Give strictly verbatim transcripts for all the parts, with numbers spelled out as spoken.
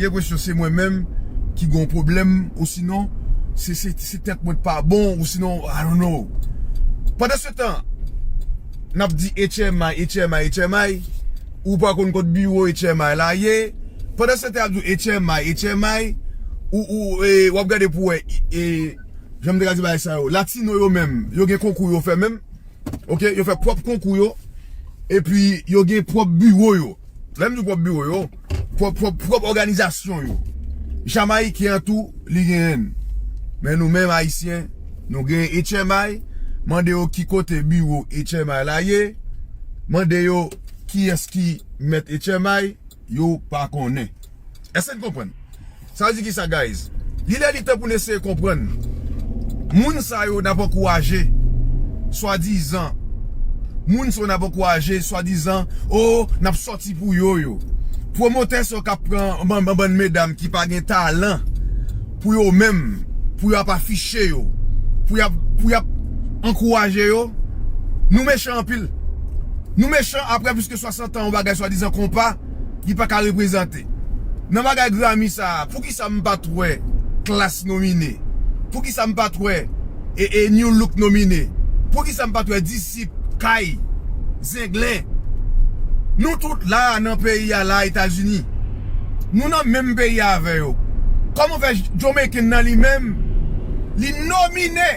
Enpresyon se mwen menm ki gon pwoblèm, ou sinon se, se, se tèt mwen pa bon, ou sinon I don't know. Pandan se tan n ap di H M I, H M I, H M I, ou pa konn kot biwo H M I la ye. Pandan se tan y ap di H M I, H M I, ou, ou, e, w ap gade pou wè, e, jan m te ka di bagay sa yo, latino yo menm, yo gen konkou yo fè menm. Oke, yo fè pwòp konkou yo, epi yo gen pwòp biwo yo. Lè m di pwòp biwo yo, pwòp, pwòp, pwòp òganizasyon yo. Jamayiken an tou, li genyen l. Men nou menm Ayisyen, nou gen H M I, mande yo ki kote biwo H M I la ye, mande yo kiyès ki mèt H M I, yo pa konnen. Èske n konprann? Sa vle di kisa, guys? Li lè li tan pou n eseye konprann. Moun sa yo n ap ankouraje, swadizan. Moun sa yo n ap ankouraje, swadizan, o, n ap sòti pou yo, yo. Pwomotè sa yo k ap pran bann, bann, bann medam ki pa gen talan pou yo menm, pou y ap afiche yo, pou y ap, pou y ap ankouraje yo. Nou mechan anpil. Nou mechan apre plis ke swasant an yon bagay swadizan konpa, li pa ka reprezante. Nan bagay Grammy sa a, poukisa m pa t wè Klass nomine? Poukisa m pa t wè e, e New Look nomine? Poukisa m pa t wè Disip, Kay, Zenglen? Nou tout la a nan peyi a la, Etazini. Nou nan menm peyi a avè yo. Kòman fè Jamaican nan li menm, li nomine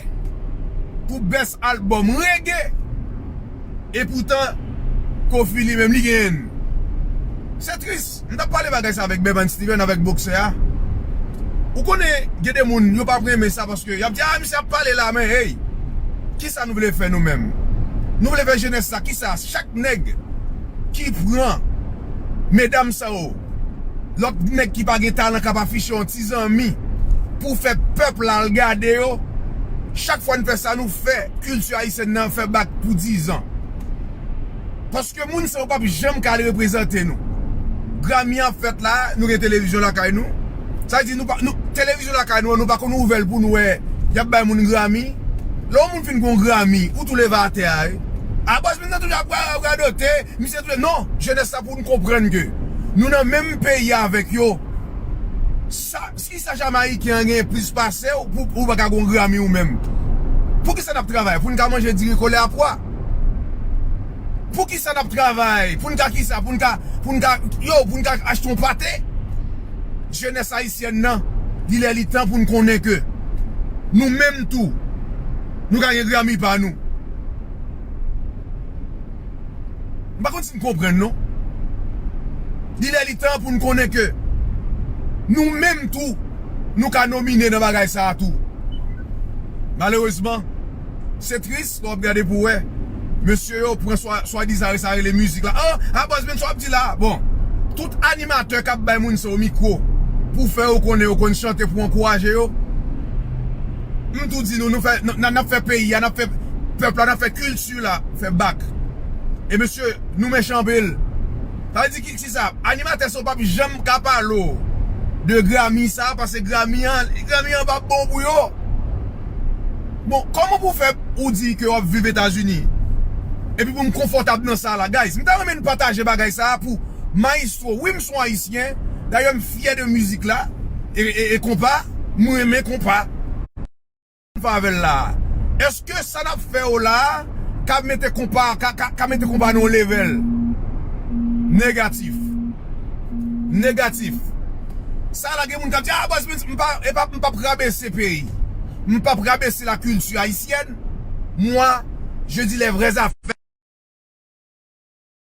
pou best album reggae? Epoutan, Kofi li menm, li genyen l. Se tris. M t ap pale bagay sa avèk Bevan Steven, avèk boksè a. Ou konnen, gen de moun, yo p ap renmen sa paske y ap di, a, misye ap pale la, men, hey, kisa nou vle fè nou menm? Nou vle fè jenès sa, kisa? Chak nèg ki pran medam sa yo, lòt nèg ki pa gen talan k ap afiche yon ti zanmi pou fè pèp la al gade yo. Chak fwa n fè sa, nou fè kilti ayisyèn nan fè bak pou diz an. Paske moun sa yo p ap janm ka al reprezante nou. Grammy ap fèt la, nou gen televizyon lakay nou. Sa vle di nou pa, nou, televizyon lakay nou an, nou pa konn ouvè l pou nou wè y ap bay moun Grammy. Lè yon moun fin gon Grammy, ou tou leve atè a, wi. A, bòs, moun nan toujou ap ra-, radote, misye tou, non, jenès sa pou n konprann ke nou nan menm peyi avèk yo. Sa, kisa Jamayiken an gen plis pase w pou ou pa ka gon Grammy ou menm? Poukisa n ap travay? Pou n ka manje diri kole a pwa? Poukisa n ap travay? Pou n ka kisa? Pou n ka, pou n ka, yo, pou n ka achte yon pate? Jenès ayisyèn nan, li lè li tan pou n konnen ke nou menm tou, nou ka gen Grammy pa nou. M pa konn si n konprann, non. Li lè li tan pou n konnen ke nou menm tou, nou ka nomine nan bagay sa a tou. Malerezman, se tris lè w ap gade pou w wè mesye yo pran swa, swadizan sa rele mizik la. An, a bòs, men sa w ap di la. Bon, tout animatè k ap bay moun sa yo mikwo pou fè yo konnen yo konn chante, pou ankouraje yo. M tou di nou, nou fè, n, n, n ap fè peyi a, n ap fè pèp la, n ap fè kilti la fè bak. E mesye, nou mechan anpil. Sa vle di ki, ki sa? Animatè sa yo p ap janm ka pale w de Grammy sa, paske Grammy an, Grammy an p ap bon pou yo. Bon, kòman pou fè ou di ke w ap viv Etazini? Epi pou m konfòtab nan sa la, guys, m ta renmen n pataje bagay sa pou Maestro. Wi, m se yon Ayisyen. Dayè, m fyè de mizik la. E, e, e konpa, m renmen konpa. Fè avè l la a. Èske sa n ap fè yo la a ka mete konpa, ka, ka, ka mete konpa nan yon level negatif? Negatif. Sa la gen moun k ap di, a, bòs, men m pa, e pa, m p ap rabese peyi. M p ap rabese la kilti ayisyèn. Mwa, je di lè vrè zafè.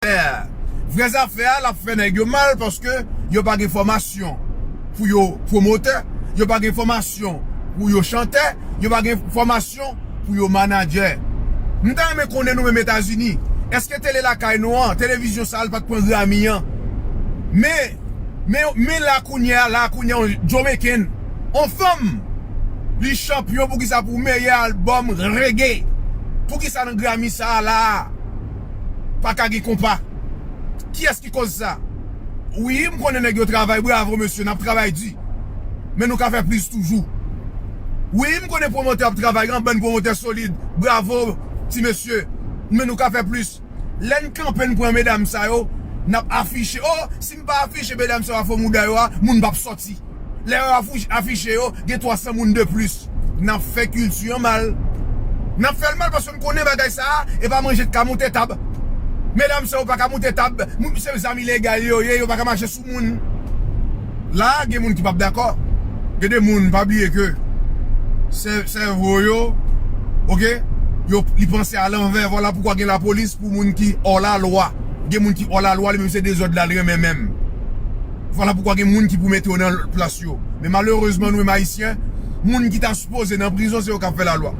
Vrè zafè a, l ap fè nèg yo mal paske yo pa gen fòmasyon pou yo pwomotè, yo pa gen fòmasyon pou yo chantè, yo pa gen fòmasyon pou yo manadjè. M ta renmen konnen nou menm Etazini, èske tele lakay nou an, televizyon sa a, l pa t pran Grammy an? Men, men, men la kounye a, la kounye a, yon Jamaican, yon fanm, li chanpyon poukisa pou meyè albòm reggae? Poukisa nan Grammy sa a la a? Pa ka gen konpa. Kiyès ki koz sa? Wi, m konnen nèg yo travay, bravo mesye, n ap travay di. Men nou ka fè plis toujou. Wi, m konnen pwomotè ap travay, gen yon bann pwomotè solid, bravo ti mesye. Men nou ka fè plis. Lè n kanpe, n pran medam sa yo, N ap afiche, o, si m pa afiche medam sa yo a fo mouda yo a, moun p ap sòti. Lè yo afiche yo, gen twa san moun de plis. N ap fè kilti an mal. N ap fè l mal paske n konnen bagay sa a, e pa manje k ka moute tab. Medam sa yo pa ka moute tab. Se zam ilegal yo ye, yo pa ka mache sou moun. La, gen moun ki p ap dakò. Gen de moun, pa bliye ke sèvo yo, oke, yo, li panse alanvè. Vwala poukwa gen lapolis pou moun ki òlalwa. Gen moun ki òlalwa, li menm se dezòd la l renmen menm. Vwala poukwa gen moun ki pou mete yo nan plas yo. Men malerezman, nou menm Ayisyen, moun ki ta sipoze nan prizon, se yo k ap fè lalwa.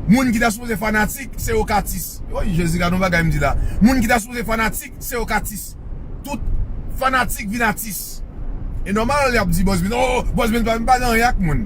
Moun ki ta sipoze fanatik, se yo k atis. Woy, Jezi, gade yon bagay m di la. Moun ki ta sipoze fanatik, se yo k atis. Tout fanatik vin atis. E nòmal, y ap di Bòs Ben, o, Bòs Ben pa, m pa nan anyen ak moun.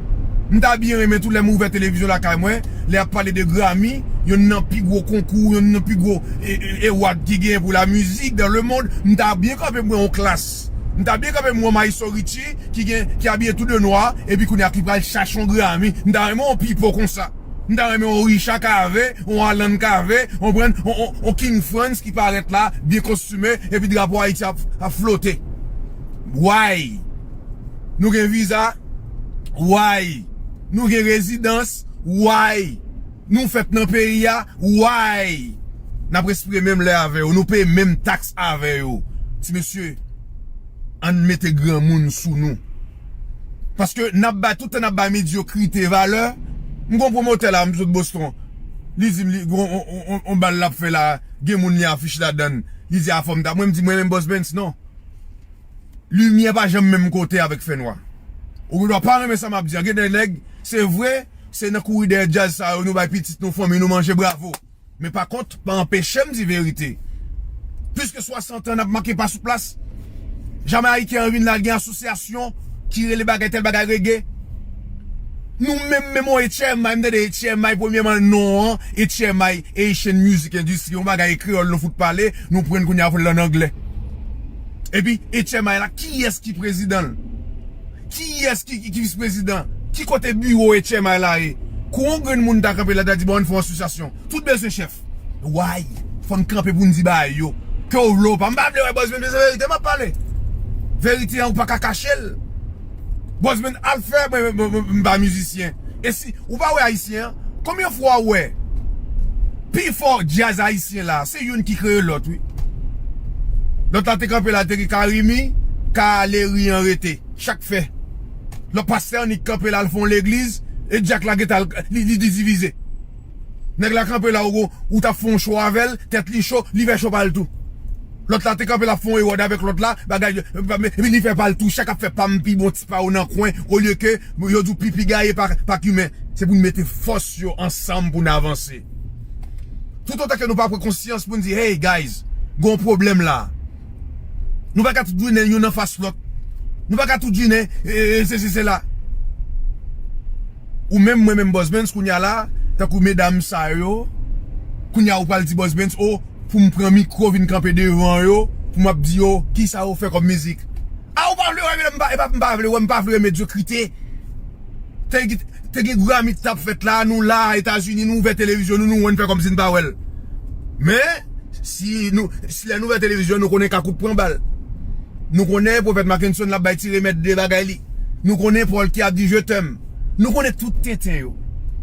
M ta byen renmen tou lè m ouvè televizyon lakay mwen, lè y ap pale de Grammy, yonn nan pi gwo konkou, yonn nan pi gwo e, e, award ki genyen pou la mizik dans le monde, m ta byen kanpe m wè yon Klass. M ta byen kanpe m wè yon Maestro Richie ki gen, ki abiye tou de nwa, epi kounye a ki pral chache yon Grammy. M ta renmen yon Pipo konsa. M ta renmen yon Richard Cavé, yon Alan Cavé, yon, yon, yon, yon King Frantz ki parèt la, byen kostime, epi drapo Ayiti ap, ap flote. Why? Nou gen viza? Why? Nou gen rezidans? Why? Nou fèt nan peyi a? Why? N ap respire menm lè avè yo, nou peye menm taks avè yo. Ti mesye, ann mete granmoun sou nou. Paske n ap bay, tout tan n ap bay medyokrite valè. M gon pwomotè la, m sot Boston. Li di m, li, gon, on, on, on, on bal l ap fè la, gen moun li afich ladann. Li di, a, fò m ta, mwen m di, mwen menm Bòs Bens, non. Limyè pa janm menm kote avèk fènwa. Ou gendwa pa renmen sa m ap di a. Gen de nèg, se vre, se nan kouri dèyè djaz sa yo, nou bay pitit nou, fanmi nou manje, bravo. Men pa kont, pa anpeche m di verite. Plis ke swasant an n ap make pa sou plas. Jamè Ayiken an vin la, gen asosyasyon ki rele bagay tèl bagay rege. Nou menm, menm yon H M I, m tande H M I, premyèman non an, H M I, Haitian Music Industry, yon bagay kreyòl nou fout pale, nou pran l kounye a fè l an anglè. Epi H M I la, kiyès ki prezidan l? Kiyès ki, ki, ki vis prezidan? Ki kote biwo H M I la ye? Kou yon grenn moun ta kanpe la, ta di, bon, ann fè yon asosyasyon. Tout bezwen chèf. Why? Fò n kanpe pou n di bagay yo. Ke w vle w pa. M pa vle wè Bòs Ben, men se verite m ap pale. Verite an, ou pa ka kache l. Bòs Ben al fè, mwen, mwen, mwen, m pa mizisyen. E si, ou pa wè Ayisyen an? Konbyen fwa w wè? Pi fò djaz ayisyen la, se youn ki kreye lòt, wi. Lòt la te kanpe la, te gen Karimi, Ka Leri an rete. Chak fè. Lòt pastè annik kanpe la, al fè yon legliz, e dyak la gentan, li, li divize. Nèg la kanpe la, ou, ou t ap fè yon cho avè l, tèt li cho, li fè cho pa l tou. Lòt la te kanpe la, ap fè yon ewòd avèk lòt la, bagay, epi li fè pa l tou, chak ap fè pa m pi bon, ti pa yo nan kwen, olye ke yo di w pipi gaye pa, pa kimen. Se pou n mete fòs yo ansanm pou n avanse. Toutotan ke nou pa pran konsyans pou n di, hey, guys, gon pwoblèm la. Nou pa ka tout jounen youn anfas lòt. Nou pa ka tout jounen, e, e, se, se, se la. Ou menm, mwen menm, Bòs Bens, kounye a la, tankou medam sa yo, kounye a ou pral di Bòs Bens, o, pou m pran mikwo, vin kanpe devan yo, pou m ap di yo, kisa yo fè kòm mizik. A, ou pa vle wè, m pa, e pa, m pa vle wè, m pa vle wè medyokrite. Te, te gen Grammy t ap fèt la, nou la, Etazini, nou ouvè televizyon nou, nou wè n fè kòmsi n pa wè l. Men, si nou, si lè nou ouvè televizyon, nou konnen Kakout pran bal. Nou konnen Pwofèt Mackenson l ap bay ti remèd de bagay li. Nou konnen Pòl ki ap di je t'aime. Nou konnen tout tenten yo.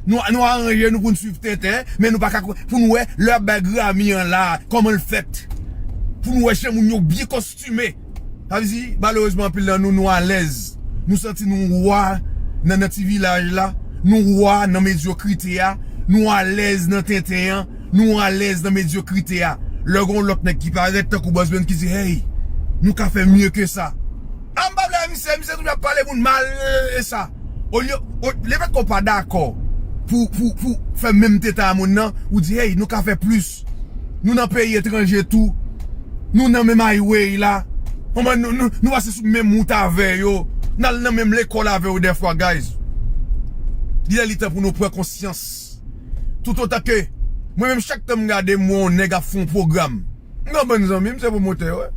Nou, nou aranje nou pou n swiv tenten, men nou pa ka, pou n wè lè y ap bay Grammy an la, kòman l fèt. Pou n wè jan moun yo byen kòstime. Sa vle di, malerezman, anpil nan nou, nou alèz. Nou santi nou wa nan, nan ti vilaj la. Nou wa nan medyokrite a. Nou alèz nan tenten an. Nou alèz nan medyokrite a. Lè gon lòt nèg ki parèt tankou Bòs Ben ki di, hey, nou ka fè mye ke sa. A, m pa vle misye, misye toujou ap pale moun mal, e, e sa. Olye, o, lefètke w pa dakò pou, pou, pou fè menm tenten a moun nan, ou di, hey, nou ka fè plis. Nou nan peyi etranje tou. Nou nan menm highway la. Kòman nou, nou, nou pase sou menm wout avè yo. N al nan menm lekòl avè yo dèfwa, guys. Li lè li tan pou nou pran konsyans. Toutotan ke, mwen menm chak tan m gade m wè yon nèg ap fè yon pwogram. M gen yon bann zanmi m, se pwomotè yo, wi.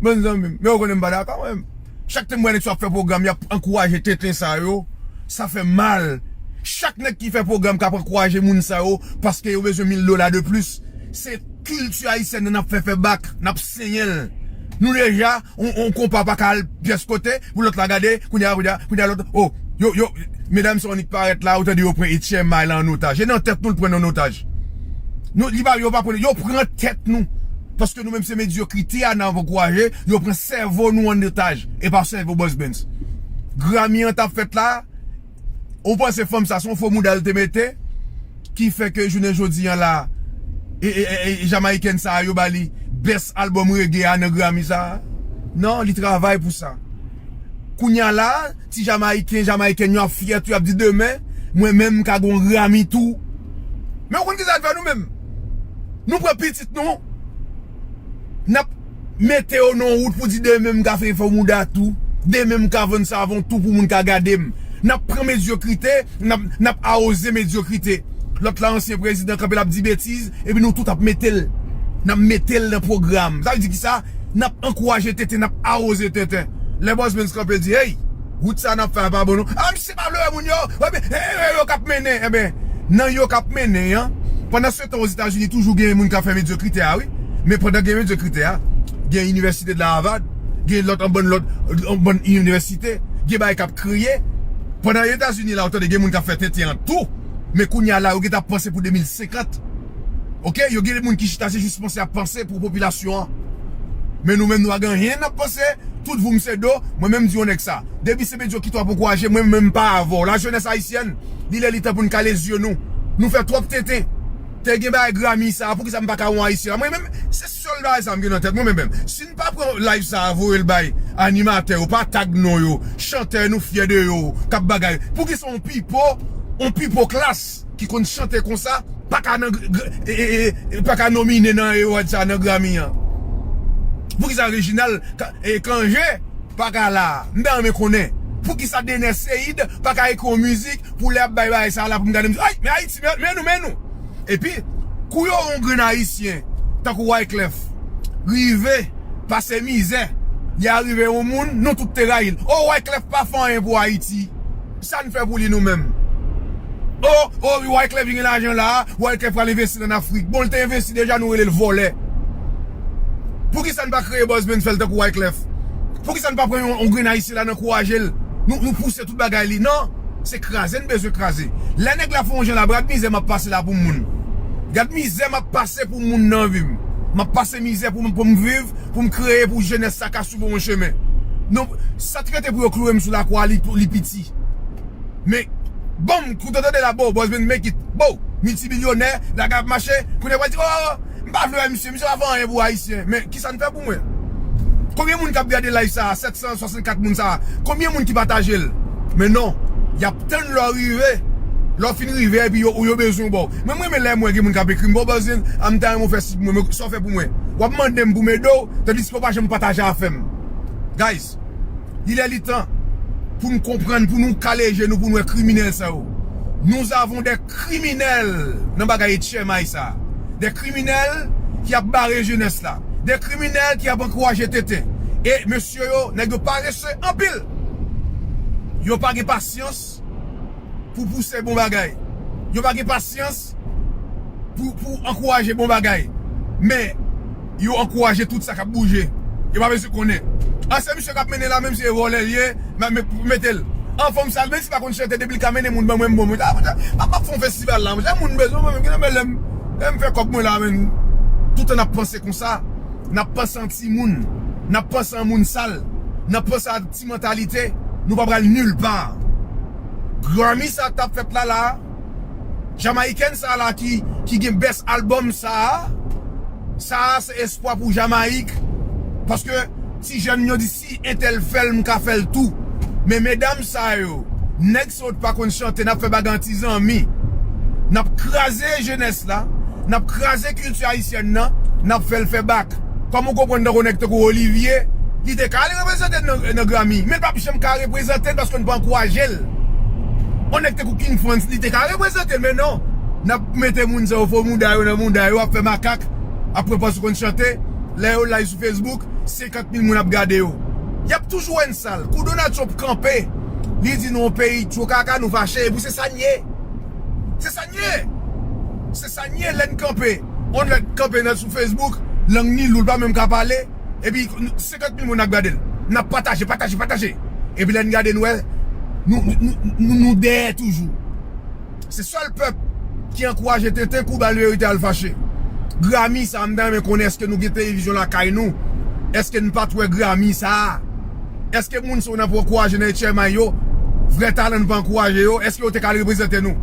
Bann zanmi m. Men yo konnen m pa dakò, mwen menm. Chak tan m wè nèg sa ap fè pwogram, y ap ankouraje tenten sa yo, sa fè mal. Chak nèg ki fè pwogram k ap ankouraje moun sa yo, paske yo bezwen mil dola de plis. Se Kilti ayisyèn nan n ap fè fè bak, n ap senyen l. Nou deja, on, on konpa pa ka al pyès kote, pou lòt la gade, kounye a, kounye a, kounye a lòt, oh, yo, yo, medam sa annik parèt la, ou tande yo pran H M I la an otaj. E nan tèt nou l pran n an otaj. Nou, li pa, yo pa pran, yo pran tèt nou. Paske nou menm se medyokrite a n ap ankouraje, yo pran sèvo nou an otaj, e pa sèvo Boss Benz. Grammy an t ap fèt la, ou panse fanm sa se yon fo mouda l te mete, ki fè ke jounen jodi an la, e, e, e, e, Jamayiken sa a, yo ba li best album reggae a nan Grammy sa a? Non, li travay pou sa. Kounye a la, ti Jamayiken, Jamayiken yo ap fyè tou, y ap di demen, mwen menm m ka gon Grammy tou. Men ou konn kisa n fè nou menm? Nou pran pitit nou, n ap mete yo nan wout pou di demen m ka fè fo mouda tou, demen m ka vann savon tou pou moun ka gade m. N ap pran medyokrite, n ap, n ap awoze medyokrite. Lòt la, ansyen prezidan kanpe l ap di betiz, epi nou tout ap mete l. N ap mete l nan pwogram. Sa vle di kisa? N ap ankouraje tenten, n ap awoze tenten. Lè Boss Benz kanpe di, hey, wout sa n ap fè a pa bon non. Ah, misye pa vle wè moun yo. Wè, men, eh, eh, yo k ap mennen. Enben, nan yo k ap mennen an, pandan se tan Ozetazini toujou gen moun k ap fè medyokrite a, wi. Men pandan gen medyokrite a, gen inivèsite de la Harvard, gen lòt, an bann lòt, an bann inivèsite, gen bagay k ap kreye. Pandan Etazini la, ou tande gen moun k ap fè tenten an tou. Men kounye a la, yo gentan ap panse pou de mil senkant. Oke, yo gen moun ki chita, se jis panse ap panse pou popilasyon an. Men nou menm, nou pa gen anyen n ap panse, tout voum se do, mwen menm di yon nèg sa. Depi se medyokrite w ap ankouraje, mwen menm m pa avè w. Lajenès ayisyèn, li lè li tan pou n kale zye nou. Nou fè twòp tenten. Te gen bagay Grammy sa, poukisa m pa ka wè yon ayisyen la? Mwen menm, se sèl bagay sa m gen nan tèt mwen menm. Si n pa pran live sa a, voye l bay animatè yo, pa tag non yo, chantè nou fyè de yo, k ap bagay. Poukisa yon pipo, yon pipo klas ki konn chante konsa, pa ka nan, gr- gr- e, e, e, pa ka nomine nan award sa nan Grammy an? Poukisa Reginald Ka- e, Cangé pa ka la? M ta renmen konnen. Poukisa Dener Ceide pa ka ekri yon mizik pou lè ap bay bagay sa la pou m gade m di, ay, men Ayiti, men, men nou, men nou. Epi, kou yo yon grenn ayisyen, tankou Wyclef, rive, pase mizè, li a rive yon moun, nou tout te rayi l. O, Wyclef pa fè anyen pou Ayiti. Sa n fè pou li nou menm? O, o, Wyclef vin gen lajan la, Wyclef pral envesti ann Afrik. Bon, l te envesti deja, nou rele l vòlè. Poukisa n pa kreye Boss Benz fè l tankou Wyclef? Poukisa n pa pran yon, yon grenn ayisyen la n ankouraje l? Nou, nou pouse tout bagay li. Non, se kraze n bezwen kraze. Lè nèg la fè yon jan la, gad mizè m ap pase la pou moun. Gad mizè m ap pase pou moun nan vi m. M ap pase mizè pou m, pou m viv, pou m kreye, pou jenès sa ka swiv yon chemen. Non, sa t rete pou yo kloure m sou lakwa, li, li piti. Men, bon, kou w tande la, bon, Boss Benz make it, bon, miltibilyonè, bagay ap mache, kounye a w di, oh, m pa vle wè misye, misye pa fè anyen pou Ayisyen. Men, kisa n fè pou mwen? Konbyen moun k ap gade live sa a, sèt san swasannkat moun sa a? Konbyen moun ki pataje l? Men non, y ap tann lè w rive. Lè w fin rive, epi yo, yo bezwen w ba w. Mwen, m renmen lè m wè gen moun k ap ekri m, bon, Boss Benz, a m ta renmen w fè si pou mwen, men sa w fè pou mwen? W ap mande m pou m ede w, tandiske w pa janm pataje afè m. Guys, li lè li tan pou n konprann, pou nou kale je nou, pou n wè kriminèl sa yo. Nous avons des criminels nan bagay H M I sa. Des criminels ki ap bare jenès la. Des criminels ki ap ankouraje tenten. E mesye yo, nèg yo parese anpil. Yo pa gen pasyans pou pouse bon bagay. Yo pa gen pasyans pou, pou ankouraje bon bagay. Men, yo ankouraje tout sa k ap bouje. Yo pa bezwen konnen. Ah, se misye k ap mennen la, menm si e vòlè l ye, m ap met, mete l. An fanm sa, menm si pa konn chante, depi l ka mennen moun ban mwen, m bon, mwen, ah, mwen, m ap, m ap fè yon festival la, mwen, moun bezwen mwen, menm ki nan bèlè m, lè m fè kòb mwen la, men, toutan n ap panse konsa, n ap panse an timoun, n ap panse an moun sal, n ap panse a ti mantalite, nou pa pral nil pa. Grammy sa k t ap fèt la la, Jamayiken sa la ki, ki gen best album sa a, sa a se espwa pou Jamayik. Paske ti jèn yo di si entèl fè l, m ka fè l tou. Men medam sa yo, nèg sot pa konn chante, n ap fè bagay an ti zanmi. N ap kraze jenès la, n ap kraze kilti ayisyèn nan, n ap fè l fè bak. Kòm ou konprann, tankou nèg tankou Olivier, li te ka al reprezante n nan, nan Grammy, men l p ap janm ka reprezante n paske n pa ankouraje l. On nèg tankou King Frantz, li te ka reprezante n, men non. N ap mete moun sa yo fo mouda yo nan mouda yo, ap fè makak, ap pran pòz yo konn chante. Lè yo live sou Facebook, senkant mil moun ap gade yo. Y ap toujou wè n sal. Kou Donald Trump kanpe, li di nou yon peyi two kaka, nou fache, epi se sa n ye. Se sa n ye. Se sa n ye lè n kanpe. On nèg kanpe nan sou Facebook, lang ni lou, l pa menm ka pale, epi senkant mil moun ap gade l. N ap pataje, pataje, pataje. Epi lè n gade, n wè, nou, nou, nou, nou dèyè toujou. Se sèl pèp ki ankouraje tenten kou bal verite al fache. Grammy sa, m ta renmen konnen èske nou gen televizyon lakay nou? Èske n pa t wè Grammy sa? Èske moun sa w nan pou ankouraje nan H M I yo? Vrè talan n pa ankouraje yo? Èske yo te ka al reprezante nou?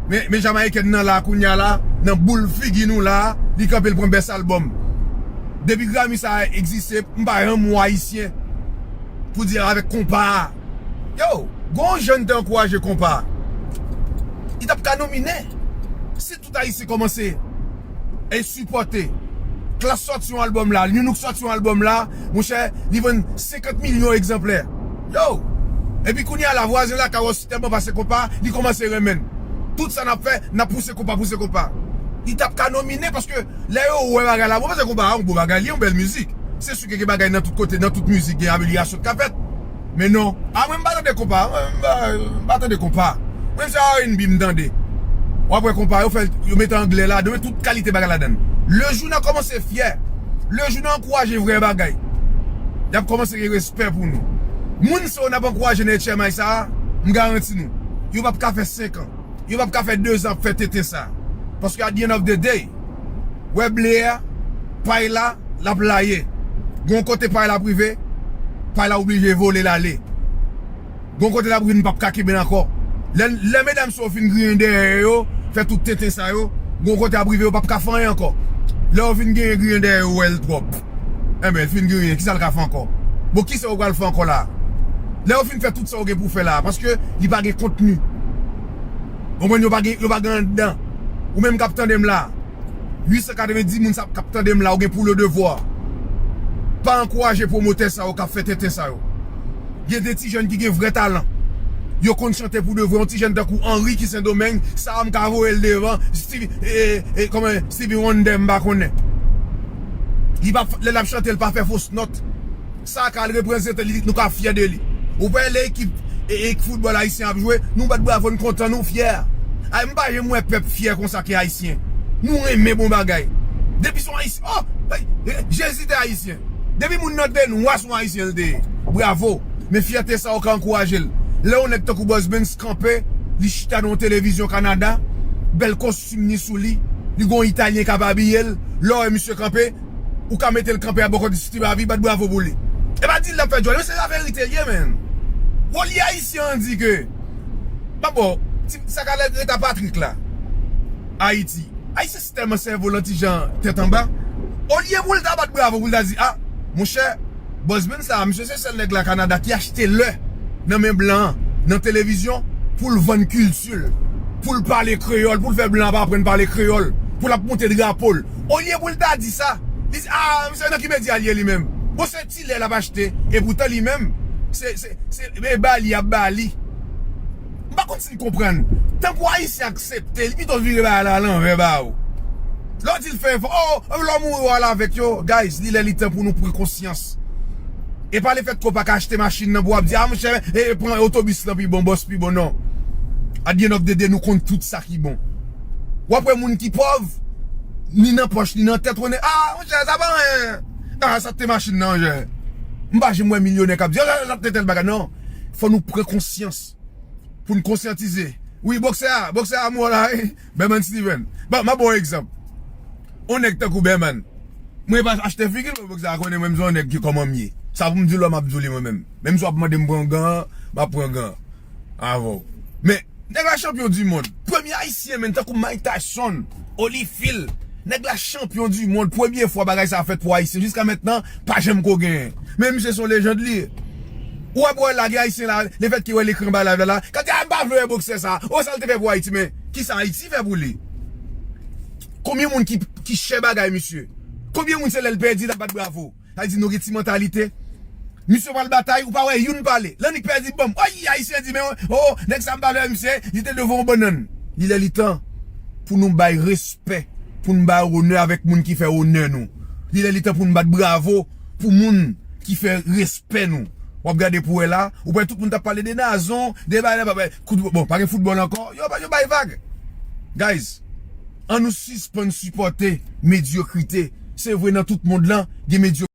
Men, men Jamayiken nan la, kounye a la, nan boul figi nou la, li kanpe l pran bèst albòm. Depi Grammy sa egziste, m pa janm wè Ayisyen pou di avèk konpa a. Yo, gon jan n te ankouraje konpa a, li t ap ka nomine. Si tout Ayisyen kòmanse e sipòte Klass sòti yon albòm la, Newnook sòti yon albòm la, monchè, li vann senkant milyon egzanplè. Yo! Epi kounye a la, vwazen lakay ou tèlman pase konpa, li kòmanse renmen n. Tout sa n ap fè, n ap pouse konpa, pouse konpa. Li t ap ka nomine, paske lè yo wè bagay la, bon, paske konpa a yon bon bagay, li yon bèl mizik. Se si ke gen bagay nan tout kote, nan tout mizik, gen amelyasyon k ka fèt. Men non. A, mwen, m pa tande konpa. Mwen, m pa, m pa tande konpa. Mwen, se R and B m tande. W ap wè konpa, yo fè, yo mete anglè ladan, yo mete tout kalite bagay ladan. Lejou n a kòmanse fyè, lejou n a ankouraje vrè bagay, y ap kòmanse gen respè pou nou. Moun sa yo n ap ankouraje nan H M I sa a, m garanti nou, yo p ap ka fè senk an. Yo p ap ka fè dezan ap fè tenten sa. Paske at the end of the day, wè ble a, pay la, l ap laye. Gon kote pay la ap rive, pay la oblije vole l ale. Gon kote l ap rive, n p ap ka kenbe l ankò. Lè, lè medam sa yo fin griyen dèyè yo, fè tout tenten sa yo, gon kote ap rive, yo p ap ka fè anyen ankò. Lè yo fin genyen griyen dèyè yo, wè l twòp. Enben, l fin griyen, kisa l ka fè ankò? Bon, kisa yo pral fè ankò la? Lè yo fin fè tout sa yo gen pou fè la, paske li pa gen kontni. Ou konprann, yo pa gen, yo pa gen anndan. Ou menm k ap tande m la, uit san katrevenndis moun sa k ap tande m la, ou gen pou le devwa. Pa ankouraje pwomotè sa yo k ap fè tenten sa yo. Gen de ti jèn ki gen vrè talan. Yo konn chante pou de vrè. Yon ti jèn tankou Henry ki Sendomeng, sa a m ka voye l devan. Stevie, e, e, kòman, Stevie Wonder, m pa konnen. Li pa, lè l ap chante, l pa fè fos nòt. Sa ka al reprezante li, nou ka fyè de li. Ou pa wè lè ekip, e, e, foutbòl ayisyen ap jwe, nou bat bravo, n kontan, nou fyè. Ay, m pa janm wè pèp fyè konsa ke ayisyen. Nou renmen bon bagay. Depi se yon ayisyen, oh, ay, e, Jezi te ayisyen. Depi moun nan te nwa, se yon ayisyen l te ye. Bravo. Men fyète sa yo ka ankouraje l. Lè yon nèg tankou Buzz Benz kanpe, li chita nan yon televizyon Kanada, bèl kostim ni sou li, li gon Italyen k ap abiye l, lè w wè misye kanpe, ou ka mete l kanpe a bò kote Steve Harvey, bat bravo pou li. E pa di l ap fè djòl, men se laverite l ye, menn. Olye Ayisyen an di ke, pa bon, ti, sa ka ret a Patrick la. Ayiti. Ayisyen se tèlman sèvo l an ti jan tèt anba. Olye pou l ta bat bravo, pou l ta di, a, monchè, Buzz Benz sa, misye se sèl nèg la Kanada ki achte lè nan men blan an, nan televizyon, pou l vann kilti l, pou l pale kreyòl, pou l fè blan an pa aprann pale kreyòl, pou l ap monte drapo l. Olye pou l ta di sa, li di, a, misye nan ki medya l ye li menm? Bon, se ti lè l ap achte, epoutan li menm, se, se, se, e ba li y ap ba li. M pa konn si n konprann. Tankou Ayisyen aksepte, li pito vire bagay la alanvè ba ou. Lè w di l fè efò, oh, lè w mouri w al avèk yo. Guys, li lè li tan pou nou pran konsyans. E pa lefètke w pa ka achte machin nan pou w ap di, a, monchè, e, pran otobis lan pi bon, bòs pi bon, non. At the end of the day, nou konn tout sa ki bon. W ap wè moun ki pòv, ni nan pòch, ni nan tèt, ou konnen, a, monchè, sa pa anyen. A, sa te machin nan, monchè. M pa janm wè milyonè k ap di, a, sa te tèl bagay, non. Fò nou pran konsyans. Pou n konsyantize. Wi, boksè a, boksè a mò la, wi. Berman Steven. Bon, m a ba w yon egzanp. On nèg tankou Berman. Mwen pa achte figi l, men boksè a konnen mwen, m se yon nèg ki kòman m ye. Sa pou m di lòm ap di li mwen menm. Menm si w ap mande m pran gan, m ap pran gan avè w. Men, nèg la chanpyon di mond. Premye Ayisyen, menn, tankou Mike Tyson, Holyfield. Nèg la chanpyon di mond. Premye fwa bagay sa fèt pou Ayisyen. Jiska mentnan, pa janm ko genyen. Men misye se yon lejand li ye. Ou wè bòy la, gen Ayisyen la, lefètke wè l ekri anba live la, la, k ap di, a, m pa vle wè boksè sa. O, sa l te fè pou Ayiti, men kisa Ayiti fè pou li? Konbyen moun ki, ki chè bagay misye? Konbyen moun se lè l pèdi, l ap bat bravo? Sa vle di nou gen ti mantalite. Misye pral batay, ou pa wè youn pale. L annik pèdi, banm. Ay, Ayisyen di, men, o, nèg sa m pa vle wè misye, li te devan yon bannann. Li lè li tan pou nou bay respè, pou n bay onè avèk moun ki fè onè nou. Li lè li tan pou n bat bravo pou moun ki fè respè nou. W ap gade pou wè la, ou wè tout moun t ap pale de Nazon, de bagay la, bagay, kout, bon, pa gen foutbòl ankò, yo, yo bay vag. Guys, An nou sispann sipòte medyokrite. Se vre, nan tout mond lan, gen medyokrite.